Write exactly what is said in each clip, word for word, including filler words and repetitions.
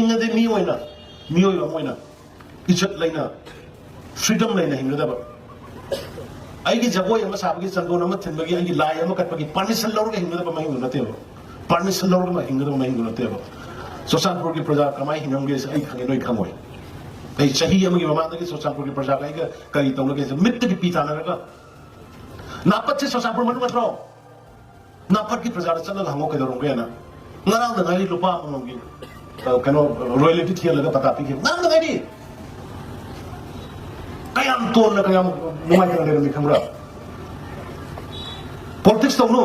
ꯍꯤꯡꯉꯗꯤ ꯃꯤ ꯑꯣꯏꯅ, ꯃꯤꯑꯣꯏꯕ ꯑꯃ ꯑꯣꯏꯅ ꯏꯖꯠ ꯂꯩꯅ, ꯐ꯭ꯔꯤꯗꯝ ꯂꯩꯅ ꯍꯤꯡꯒꯗꯕ꯫ ꯑꯩꯒꯤ ꯖꯒꯣꯏ ꯑꯃ ꯁꯥꯕꯒꯤ, ꯆꯟꯗꯣꯟ ꯑꯃ ꯊꯤꯟꯕꯒꯤ, ꯑꯩꯒꯤ ꯂꯥꯏ ꯑꯃ ꯀꯠꯄꯒꯤ ꯄꯥꯔꯃꯤꯁꯟ ꯂꯧꯔꯒ ꯍꯤꯡꯒꯗꯕ ꯃꯍꯤꯡꯗꯨ ꯅꯠꯇꯦꯕ꯫ ꯄꯥꯔꯃꯤꯁꯟ ꯂꯧꯔꯒ ꯍꯤꯡꯒꯗꯕ ꯃꯍꯤꯡꯗꯨ ꯅꯠꯇꯦꯕ꯫ ꯆꯨꯔꯆꯥꯟꯄꯨꯔꯒꯤ ꯄ꯭ꯔꯖꯥ ꯀꯃꯥꯏꯅ ꯍꯤꯡꯉꯝꯒꯦ ꯍꯥꯏꯁꯦ ꯑꯩ ꯈꯪꯉꯦ, ꯅꯣꯏ ꯈꯪꯉꯣꯏ꯫ ꯑꯩ ꯆꯍꯤ ꯑꯃꯒꯤ ꯃꯃꯥꯡꯗꯒꯤ ꯆꯨꯔꯆꯥꯟꯄꯨꯔꯒꯤ ꯄ꯭ꯔꯖꯥꯒ ꯑꯩꯒ ꯀꯔꯤ ꯇꯧꯅꯒꯦ ꯍꯥꯏꯁꯦ ꯃꯤꯠꯇꯒꯤ ꯄꯤ ꯇꯥꯟꯅꯔꯒ, ꯅꯥꯄꯠꯁꯦ ꯆꯨꯔꯆꯥꯟꯄꯨꯔ ꯃꯅꯨꯡ ꯅꯠꯇ꯭ꯔꯣ? ꯅꯥꯄꯠꯀꯤ ꯄ꯭ꯔꯖꯥꯗ ꯆꯠꯂꯒ ꯍꯪꯉꯣ ꯀꯩꯗꯧꯔꯝꯒꯦꯅ꯫ ꯉꯔꯥꯡꯗ ꯉꯥꯏꯔꯤ ꯂꯨꯄꯥ ꯑꯃꯃꯝꯒꯤ, ꯑ, ꯀꯩꯅꯣ, ꯔꯣꯌꯦꯜꯇꯤ ꯊꯤꯍꯜꯂꯒ ꯄꯇꯥ ꯄꯤꯈꯤꯕ꯫ ꯉꯔꯥꯡꯗ ꯉꯥꯏꯔꯤ꯫ ꯀꯌꯥꯝ ꯇꯣꯟꯅ, ꯀꯌꯥꯝ ꯅꯨꯡꯉꯥꯏꯇꯅ ꯂꯩꯔꯝꯃꯤ ꯈꯪꯕ꯭ꯔꯥ? ꯄꯣꯂꯤꯇꯤꯛꯁ ꯇꯧꯅꯨ꯫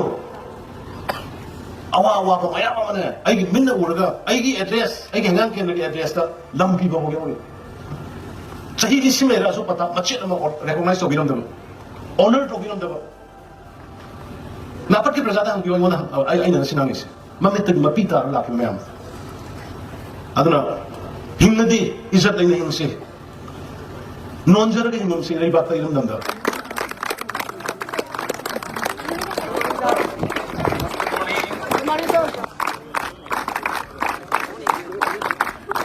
ꯑꯋꯥ ꯑꯋꯥꯕ ꯃꯌꯥꯝ ꯑꯃꯅꯦ ꯑꯩꯒꯤ ꯃꯤꯠꯅ ꯎꯔꯒ, ꯑꯩꯒꯤ ꯑꯦꯗ꯭ꯔꯦꯁ, ꯑꯩꯒꯤ ꯍꯪꯒꯥꯝ ꯀꯦꯟꯗ꯭ꯔꯒꯤ ꯑꯦꯗ꯭ꯔꯦꯁꯇ ꯂꯝ ꯄꯤꯕ ꯐꯥꯎ ꯌꯥꯎꯔꯤ꯫ ꯆꯍꯤ ꯂꯤꯁꯤꯡ ꯂꯩꯔꯛꯑꯁꯨ ꯄꯇꯥ ꯃꯆꯦꯠ ꯑꯃ ꯔꯦꯀꯣꯒꯅꯥꯏꯖ ꯇꯧꯕꯤꯔꯝꯗꯕ, ꯑꯣꯅꯔ ꯇꯧꯕꯤꯔꯝꯗꯕ꯫ ꯅꯥꯄꯠꯀꯤ ꯄ꯭ꯔꯖꯥꯗ ꯍꯪꯕꯤꯌꯨ, ꯑꯩꯉꯣꯟꯗ ꯍꯪ-, ꯑꯩ, ꯑꯩꯅ ꯉꯁꯤ ꯉꯥꯡꯉꯤꯁꯦ꯫ ꯃꯃꯤꯠꯇꯒꯤ ꯃꯄꯤ ꯇꯥꯔ ꯂꯥꯛꯈꯤꯕ ꯃꯌꯥꯝ꯫ ꯑꯗꯨꯅ ꯍꯤꯡꯅꯗꯤ ꯏꯖꯠ ꯂꯩꯅ ꯍꯤꯡꯁꯤ, ꯅꯣꯟꯖꯔꯒ ꯍꯤꯡꯒꯨꯝꯁꯤ ꯂꯩꯕꯥꯛꯇ, ꯏꯔꯝꯗꯝꯗ꯫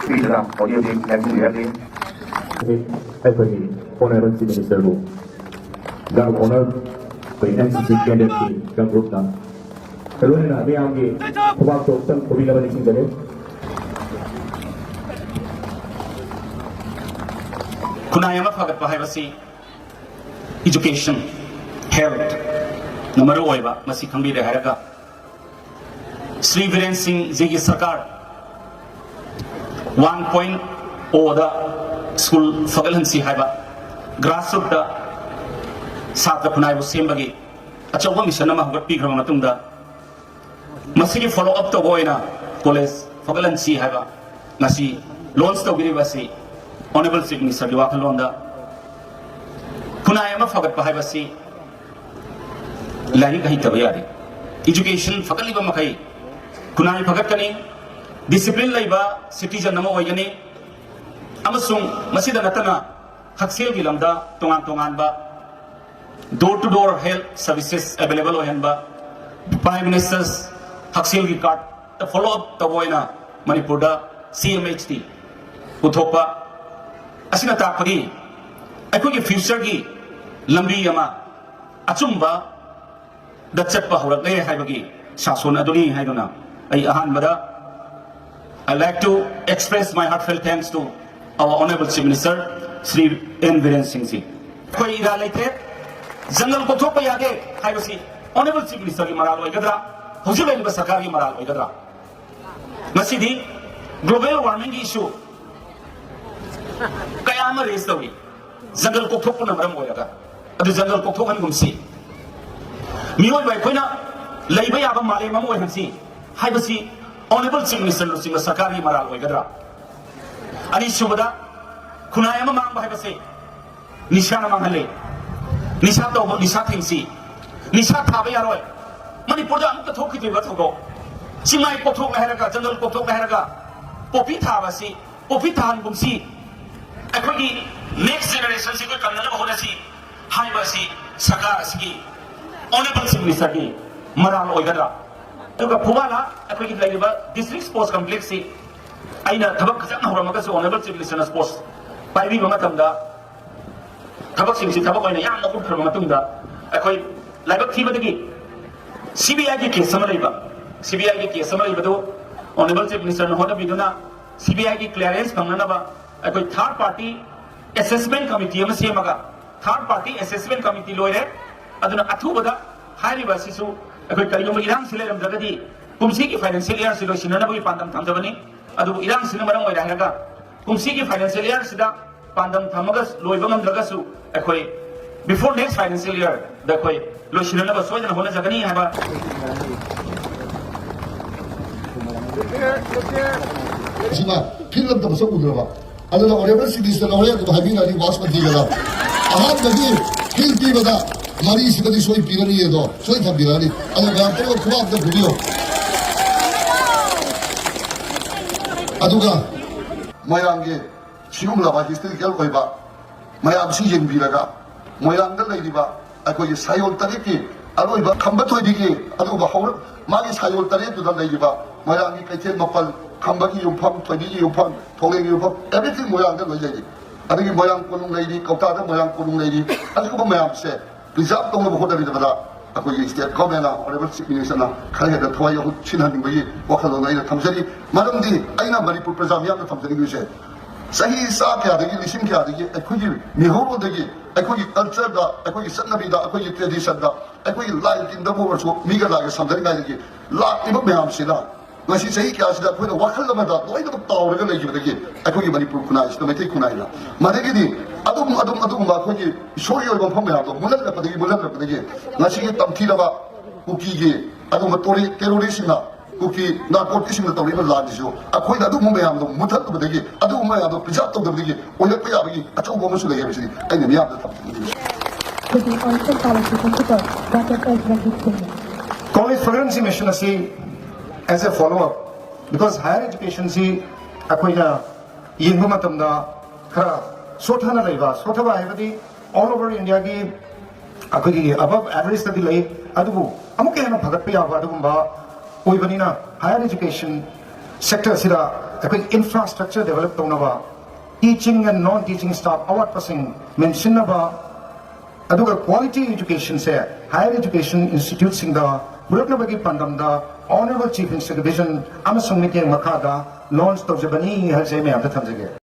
ꯄꯤꯗꯨꯅ ꯍꯧꯖꯤꯛ ꯍꯧꯖꯤꯛ ꯂꯦꯡꯁꯤꯟꯕꯤꯔꯛꯂꯤ꯫ ꯑꯩꯈꯣꯏꯒꯤ ꯑꯣꯅꯔꯦꯕꯜ ꯆꯤꯐ ꯃꯤꯅꯤꯁꯇꯔꯕꯨ ꯒꯥꯔꯜ ꯑꯣꯅꯔ ꯑꯩꯈꯣꯏ ꯑꯦꯟ ꯁꯤ ꯁꯤ ꯀꯦꯟꯗꯤꯗꯦꯠꯀꯤ ꯒꯥꯔꯜ ꯒ꯭ꯔꯨꯞꯅ ꯂꯣꯏꯅꯅ ꯃꯤꯌꯥꯝꯒꯤ ꯈꯨꯕꯥꯛꯇꯣ ꯑꯝꯇꯪ ꯈꯨꯕꯤꯅꯕ ꯅꯤꯡꯁꯤꯡꯖꯔꯤ꯫ ꯈꯨꯟꯅꯥꯏ ꯑꯃ ꯐꯒꯠꯄ ꯍꯥꯏꯕꯁꯤ education, health ꯅ ꯃꯔꯨ ꯑꯣꯏꯕ, ꯃꯁꯤ ꯈꯪꯕꯤꯔꯦ ꯍꯥꯏꯔꯒ, ꯁ꯭ꯔꯤ ꯕꯤꯔꯦꯟ ꯁꯤꯡ ꯖꯤꯒꯤ ꯁꯔꯀꯥꯔ ꯋꯥꯟ ꯄꯣꯏꯟ ꯑꯣꯗ ꯁ꯭ꯀꯨꯜ ꯐꯒꯠꯍꯟꯁꯤ ꯍꯥꯏꯕ ꯒ꯭ꯔꯥꯁꯔꯨꯠꯇ ꯁꯥꯇ꯭ꯔ ꯈꯨꯟꯅꯥꯏꯕꯨ ꯁꯦꯝꯕꯒꯤ ꯑꯆꯧꯕ ꯃꯤꯁꯟ ꯑꯃ ꯍꯧꯒꯠꯄꯤꯈ꯭ꯔꯕ ꯃꯇꯨꯡꯗ, ꯃꯁꯤꯒꯤ ꯐꯣꯂꯣ ꯑꯞ ꯇꯧꯕ ꯑꯣꯏꯅ ꯀꯣꯂꯦꯖ ꯐꯒꯠꯍꯟꯁꯤ ꯍꯥꯏꯕ ꯉꯁꯤ ꯂꯣꯟꯆ ꯇꯧꯕꯤꯔꯤꯕ ꯑꯁꯤ ꯑꯣꯅꯔꯦꯕꯜ ꯆꯤꯐ ꯃꯤꯅꯤꯁꯇꯔꯒꯤ ꯋꯥꯈꯜꯂꯣꯟꯗ, ꯈꯨꯟꯅꯥꯏ ꯑꯃ ꯐꯒꯠꯄ ꯍꯥꯏꯕꯁꯤ ꯂꯥꯏꯔꯤꯛ ꯍꯩꯇꯕ ꯌꯥꯗꯦ, education ꯐꯒꯠꯂꯤꯕ ꯃꯈꯩ ꯈꯨꯟꯅꯥꯏ ꯐꯒꯠꯀꯅꯤ, ꯗꯤꯁꯤꯄ꯭ꯂꯤꯟ ꯂꯩꯕ ꯁꯤꯇꯤꯖꯟ ꯑꯃ ꯑꯣꯏꯒꯅꯤ, ꯑꯃꯁꯨꯡ ꯃꯁꯤꯗ ꯅꯠꯇꯅ ꯍꯛꯁꯦꯜꯒꯤ ꯂꯝꯗ ꯇꯣꯉꯥꯟ ꯇꯣꯉꯥꯟꯕ door to door health services available ꯑꯣꯏꯍꯟꯕ, Prime Minister's ꯍꯛꯁꯦꯜꯒꯤ ꯀꯥꯔꯗ ꯐꯣꯂꯣ ꯑꯞ ꯇꯧꯕ ꯑꯣꯏꯅ ꯃꯅꯤꯄꯨꯔꯗ C M H T ꯄꯨꯊꯣꯛꯄ ꯑꯁꯤꯅ ꯇꯥꯛꯄꯗꯤ ꯑꯩꯈꯣꯏꯒꯤ future ꯒꯤ ꯂꯝꯕꯤ ꯑꯃ ꯑꯆꯨꯝꯕ ꯗ ꯆꯠꯄ ꯍꯧꯔꯛꯂꯦ ꯍꯥꯏꯕꯒꯤ ꯁꯥꯁꯣꯟ ꯑꯗꯨꯅꯤ ꯍꯥꯏꯗꯨꯅ ꯑꯩ ꯑꯍꯥꯟꯕꯗ I like to express my heartfelt thanks to our Honorable Chief Minister Shri N Biren Singh ji꯫ ꯑꯩꯈꯣꯏ ꯏꯔꯥ ꯂꯩꯇ꯭ꯔꯦ, ꯖꯪꯒꯜ ꯀꯣꯛꯊꯣꯛꯄ ꯌꯥꯗꯦ ꯍꯥꯏꯕꯁꯤ Honorable Chief Minister ꯒꯤ ꯃꯔꯥꯜ ꯑꯣꯏꯒꯗ꯭ꯔꯥ, ꯍꯧꯖꯤꯛ ꯂꯩꯔꯤꯕ ꯁꯔꯀꯥꯔꯒꯤ ꯃꯔꯥꯜ ꯑꯣꯏꯒꯗ꯭ꯔꯥ? ꯉꯁꯤꯗꯤ global warming ꯒꯤ issue ꯀꯌꯥ ꯑꯃ raise ꯇꯧꯔꯤ, ꯖꯪꯒꯜ ꯀꯣꯛꯊꯣꯛꯄꯅ ꯃꯔꯝ ꯑꯣꯏꯔꯒ꯫ ꯑꯗꯨ ꯖꯪꯒꯜ ꯀꯣꯛꯊꯣꯛꯍꯟꯒꯨꯝꯁꯤ꯫ ꯃꯤꯑꯣꯏꯕ ꯑꯩꯈꯣꯏꯅ ꯂꯩꯕ ꯌꯥꯕ ꯃꯥꯂꯦꯝ ꯑꯃ ꯑꯣꯏꯍꯟꯁꯤ ꯍꯥꯏꯕꯁꯤ Honorable Chief Minister ꯂꯨꯆꯤꯡꯕ ꯁꯔꯀꯥꯔꯒꯤ ꯃꯔꯥꯜ ꯑꯣꯏꯒꯗ꯭ꯔꯥ? ꯑꯅꯤꯁꯨꯕꯗ, ꯈꯨꯟꯅꯥꯏ ꯑꯃ ꯃꯥꯡꯕ ꯍꯥꯏꯕꯁꯦ ꯅꯤꯁꯥꯅ ꯃꯥꯡꯍꯜꯂꯤ꯫ ꯅꯤꯁꯥ ꯇꯧꯕ, ꯅꯤꯁꯥ ꯊꯤꯡꯁꯤ꯫ ꯅꯤꯁꯥ ꯊꯥꯕ ꯌꯥꯔꯣꯏ꯫ ꯃꯅꯤꯄꯨꯔꯗ ꯑꯃꯨꯛꯇ ꯊꯣꯛꯈꯤꯗ꯭ꯔꯤꯕ ꯊꯧꯗꯣꯛ꯫ ꯆꯤꯡꯃꯥꯏ ꯀꯣꯛꯊꯣꯛꯅ ꯍꯥꯏꯔꯒ, ꯖꯪꯒꯜ ꯀꯣꯛꯊꯣꯛꯅ ꯍꯥꯏꯔꯒ, ꯄꯣꯄꯤ ꯊꯥꯕ ꯑꯁꯤ, ꯄꯣꯄꯤ ꯊꯥꯍꯟꯒꯨꯝꯁꯤ꯫ ꯑꯩꯈꯣꯏꯒꯤ next generation ꯁꯤ ꯑꯩꯈꯣꯏ ꯀꯟꯅꯅꯕ ꯍꯣꯠꯅꯁꯤ ꯍꯥꯏꯕ ꯑꯁꯤ ꯁꯔꯀꯥꯔ ꯑꯁꯤꯒꯤ Honorable Chief Minister ꯒꯤ ꯃꯔꯥꯜ ꯑꯣꯏꯒꯗ꯭ꯔꯥ? ꯑꯗꯨꯒ ꯐꯨꯕꯥꯂꯥ ꯑꯩꯈꯣꯏꯒꯤ ꯂꯩꯔꯤꯕ district sports complex ꯁꯤ ꯑꯩꯅ ꯊꯕꯛ ꯈꯖꯅ ꯍꯧꯔꯝꯃꯒꯁꯨ Honorable Chief Minister ꯅ sports ꯄꯥꯏꯕꯤꯕ ꯃꯇꯝꯗ ꯊꯕꯛꯁꯤꯡꯁꯤ ꯊꯕꯛ ꯑꯣꯏꯅ ꯌꯥꯝꯅ ꯎꯠꯈ꯭ꯔꯕ ꯃꯇꯨꯡꯗ ꯑꯩꯈꯣꯏ ꯂꯥꯏꯕꯛ ꯊꯤꯕꯗꯒꯤ C B I ꯒꯤ case ꯑꯃ ꯂꯩꯕ, C B I ꯒꯤ case ꯑꯃ ꯂꯩꯕꯗꯨ Honorable Chief Minister ꯅ ꯍꯣꯠꯅꯕꯤꯗꯨꯅ C B I ꯒꯤ clearance ꯐꯪꯅꯅꯕ ꯑꯩꯈꯣꯏ third party assessment committee ꯑꯃ ꯁꯦꯝꯃꯒ, third party assessment committee ꯂꯣꯏꯔꯦ꯫ ꯑꯗꯨꯅ ꯑꯊꯨꯕꯗ ꯍꯥꯏꯔꯤꯕ ꯑꯁꯤꯁꯨ ꯑꯩꯈꯣꯏ ꯀꯔꯤꯒꯨꯝꯕ ꯏꯔꯥꯡꯁꯤ ꯂꯩꯔꯝꯗ꯭ꯔꯒꯗꯤ ꯀꯨꯝꯁꯤꯒꯤ financial year ꯁꯤ ꯂꯣꯏꯁꯤꯟꯅꯅꯕꯒꯤ ꯄꯥꯟꯗꯝ ꯊꯝꯖꯕꯅꯤ꯫ ꯑꯗꯨꯕꯨ ꯏꯔꯥꯡꯁꯤꯅ ꯃꯔꯝ ꯑꯣꯏꯔꯦ ꯍꯥꯏꯔꯒ ꯀꯨꯝꯁꯤꯒꯤ financial year ꯁꯤꯗ ꯄꯥꯟꯗꯝ ꯊꯝꯃꯒ ꯂꯣꯏꯕ ꯉꯝꯗ꯭ꯔꯒꯁꯨ ꯑꯩꯈꯣꯏ before next financial year ꯗ ꯑꯩꯈꯣꯏ ꯂꯣꯏꯁꯤꯟꯅꯅꯕ ꯁꯣꯏꯗꯅ ꯍꯣꯠꯅꯖꯒꯅꯤ ꯍꯥꯏꯕ꯫ ꯁꯤꯃ ꯐꯤꯜ ꯑꯝꯇ ꯃꯁꯛ ꯎꯗ꯭ꯔꯕ꯫ ꯑꯗꯨꯅ Honorable Chief Minister ꯅ ꯍꯣꯔꯦꯟ ꯑꯗꯨꯝ ꯍꯥꯏꯕꯤꯔꯛꯑꯅꯤ, ꯋꯥꯁ ꯃꯟꯇ꯭ꯔꯤꯒꯗ꯫ ꯑꯍꯥꯟꯕꯒꯤ ꯐꯤꯜ ꯄꯤꯕꯗ ꯃꯔꯤꯁꯤꯗꯗꯤ ꯁꯣꯏ ꯄꯤꯔꯅꯤ ꯑꯗꯣ, ꯁꯣꯏ ꯊꯝꯕꯤꯔꯛꯑꯅꯤ꯫ ꯑꯗꯣ ꯃꯌꯥꯝ ꯇꯔꯨꯛ ꯈꯨꯕꯥꯛ ꯑꯝꯇ ꯄꯤꯕꯤꯌꯨ꯫ ꯑꯗꯨꯒ ꯃꯣꯏꯔꯥꯡꯒꯤ ꯁꯤꯒꯨꯝꯂꯕ historical ꯑꯣꯏꯕ ꯃꯌꯥꯝꯁꯤ ꯌꯦꯡꯕꯤꯔꯒ, ꯃꯣꯏꯔꯥꯡꯗ ꯂꯩꯔꯤꯕ ꯑꯩꯈꯣꯏꯒꯤ ꯁꯥꯌꯣꯜ ꯇꯔꯦꯠꯀꯤ ꯑꯔꯣꯏꯕ ꯈꯝꯕ ꯊꯣꯏꯕꯤꯒꯤ ꯑꯗꯨꯒꯨꯝꯕ ꯍꯧꯔꯛ-, ꯃꯥꯒꯤ ꯁꯥꯌꯣꯜ ꯇꯔꯦꯠꯇꯨꯗ ꯂꯩꯔꯤꯕ ꯃꯣꯏꯔꯥꯡꯒꯤ ꯀꯩꯊꯦꯜ ꯃꯥꯄꯜ, ꯈꯝꯕꯒꯤ ꯌꯨꯝꯐꯝ, ꯊꯣꯏꯕꯤꯒꯤ ꯌꯨꯝꯐꯝ, ꯊꯣꯡꯂꯦꯟꯒꯤ ꯌꯨꯝꯐꯝ, everything ꯃꯣꯏꯔꯥꯡꯗ ꯂꯣꯏ ꯂꯩꯔꯤ꯫ ꯑꯗꯒꯤ ꯃꯣꯏꯔꯥꯡ ꯀꯣꯅꯨꯡ ꯂꯩꯔꯤ, ꯀꯧꯇꯥꯗ ꯃꯣꯏꯔꯥꯡ ꯀꯣꯅꯨꯡ ꯂꯩꯔꯤ꯫ ꯑꯗꯨꯒꯨꯝꯕ ꯃꯌꯥꯝꯁꯦ preserve ꯇꯧꯅꯕ ꯍꯣꯠꯅꯕꯤꯕꯗ ꯑꯩꯈꯣꯏꯒꯤ state government ꯅ, honourable chief minister ꯅ ꯈꯔ ꯍꯦꯟꯅ ꯊꯋꯥꯏ ꯌꯥꯎꯁꯤꯟꯍꯟꯅꯤꯡꯕꯒꯤ ꯋꯥꯈꯜꯂꯣꯟ ꯑꯩꯅ ꯊꯝꯖꯔꯤ꯫ ꯃꯔꯝꯗꯤ ꯑꯩꯅ ꯃꯅꯤꯄꯨꯔ ꯄ꯭ꯔꯖꯥ ꯃꯤꯌꯥꯝꯅ ꯊꯝꯖꯅꯤꯡꯂꯤꯁꯦ, ꯆꯍꯤ ꯆꯥ ꯀꯌꯥꯗꯒꯤ, ꯂꯤꯁꯤꯡ ꯀꯌꯥꯗꯒꯤ ꯑꯩꯈꯣꯏꯒꯤ ꯃꯤꯍꯧꯔꯣꯟꯗꯒꯤ, ꯑꯩꯈꯣꯏꯒꯤ culture ꯗ, ꯑꯩꯈꯣꯏꯒꯤ ꯆꯠꯅꯕꯤꯗ, ꯑꯩꯈꯣꯏꯒꯤ tradition ꯗ, ꯑꯩꯈꯣꯏꯒꯤ ꯂꯥꯏ ꯇꯤꯟꯗꯕꯨ ꯑꯣꯏꯔꯁꯨ, ꯃꯤꯒ ꯂꯥꯏꯒ ꯁꯝꯅꯔꯤꯉꯩꯗꯒꯤ ꯂꯥꯛꯂꯤꯕ ꯃꯌꯥꯝꯁꯤꯅ ꯉꯁꯤ ꯆꯍꯤ ꯀꯌꯥꯁꯤꯗ ꯑꯩꯈꯣꯏꯅ ꯋꯥꯈꯜ ꯑꯃꯗ ꯂꯣꯏꯅꯃꯛ ꯇꯥꯎꯔꯒ ꯂꯩꯈꯤꯕꯗꯒꯤ ꯑꯩꯈꯣꯏꯒꯤ ꯃꯅꯤꯄꯨꯔ ꯈꯨꯟꯅꯥꯏꯁꯤꯗ, ꯃꯩꯇꯩ ꯈꯨꯟꯅꯥꯏꯗ, ꯃꯗꯒꯤꯗꯤ ꯑꯗꯨꯝ, ꯑꯗꯨꯝ, ꯑꯗꯨꯒꯨꯝꯕ ꯑꯩꯈꯣꯏꯒꯤ ꯏꯁꯣꯔꯒꯤ ꯑꯣꯏꯕ ꯃꯐꯝ ꯃꯌꯥꯝꯗꯣ ꯃꯨꯜꯍꯜꯂꯛꯄꯗꯒꯤ, ꯃꯨꯜꯍꯜꯂꯛꯄꯗꯒꯤ ꯉꯁꯤꯒꯤ ꯇꯝꯊꯤꯔꯕ ꯀꯨꯀꯤꯒꯤ ꯑꯗꯨꯒꯨꯝꯕ ꯇꯣꯔꯤ-, terrorist ꯁꯤꯡꯅ, ꯀꯨꯀꯤ narcotic ꯁꯤꯡꯅ ꯇꯧꯔꯤꯕ ꯂꯥꯟꯁꯤꯁꯨ ꯑꯩꯈꯣꯏꯅ ꯑꯗꯨꯒꯨꯝꯕ ꯃꯌꯥꯝꯗꯣ ꯃꯨꯠꯊꯠꯂꯨꯕꯗꯒꯤ, ꯑꯗꯨꯒꯨꯝꯕ ꯃꯌꯥꯝꯗꯣ preserve ꯇꯧꯗꯕꯗꯒꯤ ꯑꯣꯏꯔꯛꯄ ꯌꯥꯕꯒꯤ ꯑꯆꯧꯕ ꯑꯃꯁꯨ ꯂꯩ ꯍꯥꯏꯕꯁꯤꯅꯤ ꯑꯩꯅ ꯃꯤꯌꯥꯝꯗ ꯊꯝꯖꯅꯤꯡꯉꯤꯕꯁꯤ꯫ To the Honorable Policy Principal, Doctor S. Ranjit Singh. College Fragrance Mission ꯑꯁꯤ as a follow up, because higher education ꯁꯤ ꯑꯩꯈꯣꯏꯅ ꯌꯦꯡꯕ ꯃꯇꯝꯗ ꯈꯔ ꯁꯣꯠꯊꯅ ꯂꯩꯕ, ꯁꯣꯠꯊꯕ ꯍꯥꯏꯕꯗꯤ all over India ꯒꯤ ꯑꯩꯈꯣꯏꯒꯤ above average ꯇꯗꯤ ꯂꯩ, ꯑꯗꯨꯕꯨ ꯑꯃꯨꯛꯀ ꯍꯦꯟꯅ ꯐꯒꯠꯄ ꯌꯥꯕ ꯑꯗꯨꯒꯨꯝꯕ ꯑꯣꯏꯕꯅꯤꯅ higher education sector ꯑꯁꯤꯗ ꯑꯩꯈꯣꯏ infrastructure develop ꯇꯧꯅꯕ, teaching and non teaching staff ꯑꯋꯥꯠꯄꯁꯤꯡ ꯃꯦꯟꯁꯤꯟꯅꯕ, ꯑꯗꯨꯒ quality education ꯁꯦ higher education institute ꯁꯤꯡꯗ ꯄꯨꯔꯛꯅꯕꯒꯤ ꯄꯥꯟꯗꯝꯗ Honourable Chief Minister ꯒꯤ vision ꯑꯃꯁꯨꯡ ꯃꯤꯠꯌꯦꯡ ꯃꯈꯥꯗ launch ꯇꯧꯖꯕꯅꯤ ꯍꯥꯏꯕꯁꯦ ꯑꯩ ꯃꯌꯥꯝꯗ ꯊꯝꯖꯒꯦ꯫